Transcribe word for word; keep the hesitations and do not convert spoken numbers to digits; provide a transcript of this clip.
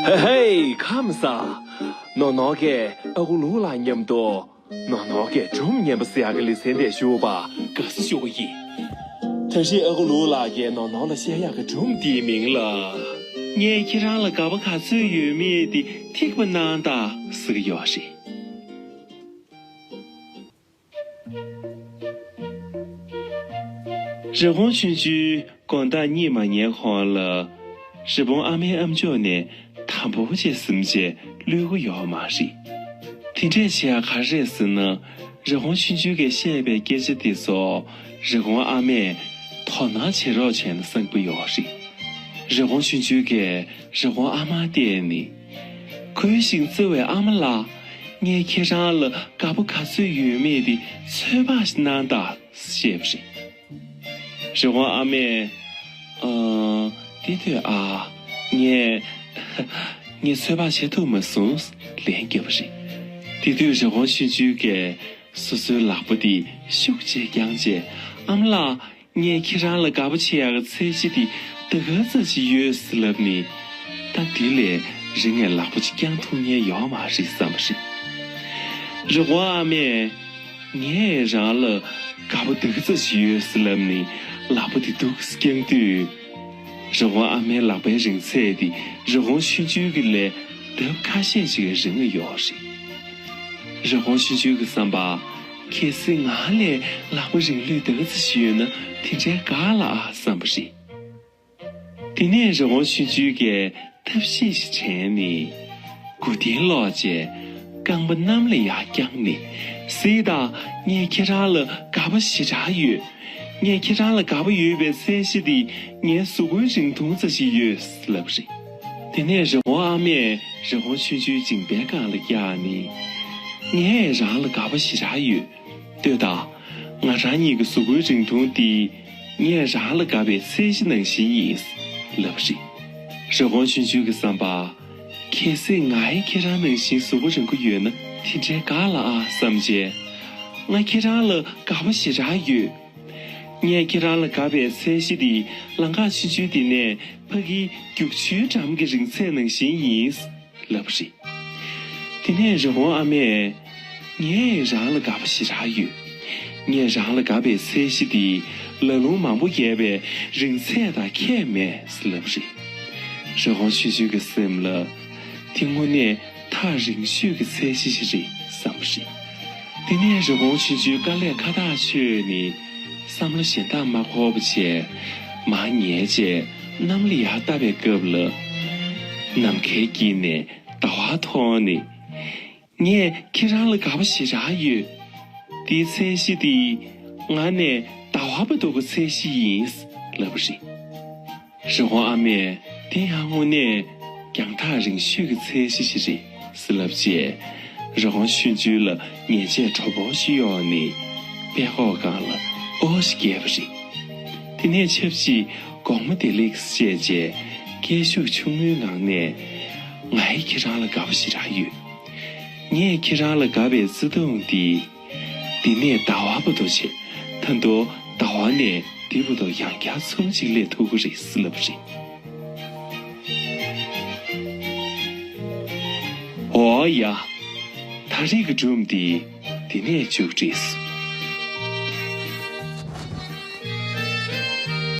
ཧེ་ཧེ། ཁམས་བཟང་། ནོར་ནོར་གྱིས་ཨ་ཁུ་ལུག་ལགས་མཉམ་དུ་ནོར་ནོར་གྱི་སྒྲུང་ཉན་པ་ཟེར་ཡག་གི་ལེ་ཚན་དེ་ཞུ་བར་དགའ་བསུ་ཞུ་གི་ཡིན། ད་རེས་ཨ་ཁུ་ལུག་ལགས་ཀྱིས་ནོར་ནོར་ལ་བཤད་ཡག་གི་སྒྲུང་དེའི་མིང་ལ། ངས་ཁྱེད་རང་ལ་དགའ་པོ་ག་ཚོད་ཡོད་མེད་དེ་ཐིགས་པ་གནང་དང་ཟེར་གྱི་ཡོད་རེད། རི་བོང་ཆུང་ཆུང་དགོང་དག་གཉིད་མ་ཉལ་གོང་ལ། རི་བོང་ཨ་མའི་ཨམ་ཅོག་ནས་དམ་པོ་བྱས་ཟིན་བྱས་གློད་ཀྱི་ཡོད་མ་རེད། དེ་འདྲས་བྱེད་ཡ་ག་རེ་རེད་ཟེར་ན། རི་བོང་ཆུང་ཆུང་གིས་བཤད་པའི་སྐད་ཆ་དེ་ཚོ་རི་བོང་ཨ་མས་དོ་སྣང་བྱེད་རོགས་བྱས་ན་བསམ་གྱི་ཡོད་རེད། རི་བོང་ཆུང་ཆུང་གིས་རི་བོང་ཨ་མར་བལྟས་ནས། གུས་ཤིང་བརྩེ་བའི་ཨ་མ་ལགས། ངས་ཁྱེད་རང་ལ་དགའ་པོ་ག་ཚོད་ཡོད་མེད་དེ་ཚོད་དཔག་ཞིག་གནང་དང་ཞེས་པ་རེད། རི་བོང་ཨ་མས། ཨ། དེ་དུས་ཨ། ངས། ངས་ཚོད་དཔག་བྱེད་ཐུབ་མ་སོང་། ལན་བརྒྱབ་པ་རེད། དེ་དུས་རི་བོང་ཆུང་ཆུང་གིས་སོ་སོའི་ལག་པ་དེ་ཤུགས་ཆེ་བརྐྱངས་རྗེས། ཨ་མ་ལགས། ངས་ཁྱེད་རང་ལ་དགའ་པོ་བྱེད་ཡག་གི་ཚད་གཞི་དེ་ད་ག་ཙམ་ཞིག་ཡོད་ཟེར་ལབ་ནས། ད་དེ་ལས་རིང་ངས་ལག་པ་ཅིག་བརྐྱང་ཐུབ་མཁན་ཡོད་མ་རེད་བསམ་པ་རེད། རི་བོང་ཨ་མས་ངས་རང་ལ་དགའ་པོ་ད་ག་ཙམ་ཞིག་ཡོད་ཟེར་ལབ་ནས་ལག་པ་དེ་འདུག་སེ་བརྐྱངས་དུས། རི་བོང་ཨ་མའི་ལག་པའི་རིང་ཚད་དེ་རི་བོང་ཆུང་ཆུང་གི་ལས་ལྡབ་ཁ་ཤས་ཤིག་རིང་ཡོད་རེད། རི་བོང་ཆུང་ཆུང་གི་བསམ་པ། གལ་སྲིད་ང་ལས་ལག་པ་རིང་ལོས་ད་ག་ཙམ་ཞིག་ཡོད་ན་དེ་འདྲའི་དགའ་ལ་ཨ་བསམ་པ་རེད། དེ་ནས་རི་བོང་ཆུང་ཆུང་གིས་ཐབས་ཤེས་ཤིག་བྱས་ནས། མགོ་རྟིང་སློག་བྱས། རྐང་པ་གནམ་ལ་ཡར་བརྐྱངས་ནས། གཟིགས་དང་། ངས་ཁྱེད་རང་ལ་དགའ་པོ་ཞེ་དྲག་ཡོད། ངས་ཁྱེད་རང་ལ་དགའ་པོ་ཡོད་པའི་ཚད་གཞི་དེ་ངའི་གཟུགས་པོའི་རིང་ཐུང་ཙམ་ཞིག་ཡོད་ལབ་པ་རེད། དེ་ནས་རི་བོང་ཨ་མས་རི་བོང་ཆུང་ཆུང་མཇིང་པའི་སྒང་ལ་བཀྱགས་ནས། ངས་རང་ལ་དགའ་པོ་ཞེ་དྲག་ཡོད། ལྟོས་དང་། ང་རང་གཉིས་ཀྱི་གཟུགས་པོའི་རིང་ཐུང་དེ་ངས་རང་ལ་དགའ་བའི་ཚད་གཞི་ནང་བཞིན་ཡིན། ལབ་པ་རེད། རི་བོང་ཆུང་ཆུང་གི་བསམ་པ། གལ་སྲིད་ང་ཡང་ཁྱེད་རང་ནང་བཞིན་གཟུགས་པོ་རིང་པོ་ཡོད་ན་དེ་འདྲའི་དགའ་ལ་ཨ་བསམ་བྱས། ང་ཁྱེད་རང་ལ་དགའ་པོ་ཞེ་དྲག་ཡོད། ངས་ཁྱེད་རང་ལ་དགའ་བའི་ཚད་གཞི་དེ་ལམ་ཁ་ཆུང་ཆུང་དེ་ནས་ཕ་གིའི་རྒྱུག་ཆུའི་འགྲམ་གྱི་རིང་ཚད་ནང་བཞིན་ཡིན། ལབ་པ་རེད། དེ་ནས་རི་བོང་ཨ་མས། ངས་རང་ལ་དགའ་པོ་ཞེ་དྲག་ཡོད། ངས་རང་ལ་དགའ་བའི་ཚད་གཞི་དེ་ལ་ལུང་མང་པོ་བརྒལ་བའི་རིང་ཚད་དང་ཁྱད་མེད་ལབ་པ་རེད། རི་བོང་ཆུང་ཆུང་གི་སེམས་ལ། དེ་དངོས་གནས་ཐག་རིང་ཤོས་ཀྱི་ཚད་གཞི་ཞིག་རེད་བསམ་པ་རེད། དེ་ནས་རི་བོང་ཆུང་ཆུང་དཀའ་ལས་ཁ་ཐག་ཆོད་ནས་བསམ་བློ་གཞན་དག་མ་འཁོར་བ་བྱས། མར་ཉལ་བྱས་གནམ་ལ་ཡར་བལྟ་བའི་སྐབས་ལ། ནམ་མཁའི་དཀྱིལ་ནས་ཟླ་བ་མཐོང་ནས། ངས་ཁྱེད་རང་ལ་དགའ་པོ་ཞེ་དྲག་ཡོད། དེའི་ཚད་གཞི་དེ་ང་ནས་ཟླ་བ་བར་དུ་གི་ཚད་གཞི་ཡིན། ལབ་པ་རེད། རི་བོང་ཨ་མས་དེ་ཡང་དངོས་གནས་རྒྱང་ཐག་རིང་ཤོས་ཀྱི་ཚད་གཞི་ཞིག་རེད་ཟེར་ལབ་རྗེས། རི་བོང་ཆུང་ཆུང་ལ་ཉེས་ཆད་དྲོ་པོ་ཞིག་གཡོགས་ནས་པད་ཀོག་སྒང་ལ་ཨོ་ཞིག་བརྒྱབ་པ་རེད། དེ་ནས་ཆབས་ཅིག་དགོང་མོ་བདེ་ལེགས་བཤད་རྗེས་སྐད་ཤུགས་ཆུང་ངུའི་ངང་ནས། ང་ཡི་ཁྱེད་རང་ལ་དགའ་པོ་ཞེ་དྲག་ཡོད། ངས་ཁྱེད་རང་ལ་དགའ་བའི་བརྩེ་དུང་འདི། འདི་ནས་ཟླ་བ་བར་དུ་བྱས། ད་དུང་ཟླ་བ་ནས་འདི་བར་དུ་ཡང་བསྐྱར་མཚམས་གཅིག་སླེབས་ཐུབ་ཀྱི་རེད་ཟེར་ལབ་པ་རེད། འོ་ཡ། ད་རེས་ཀྱི་སྒྲུང་འདི་འདི་ནས་མཇུག་བསྒྲིལ་སོང་།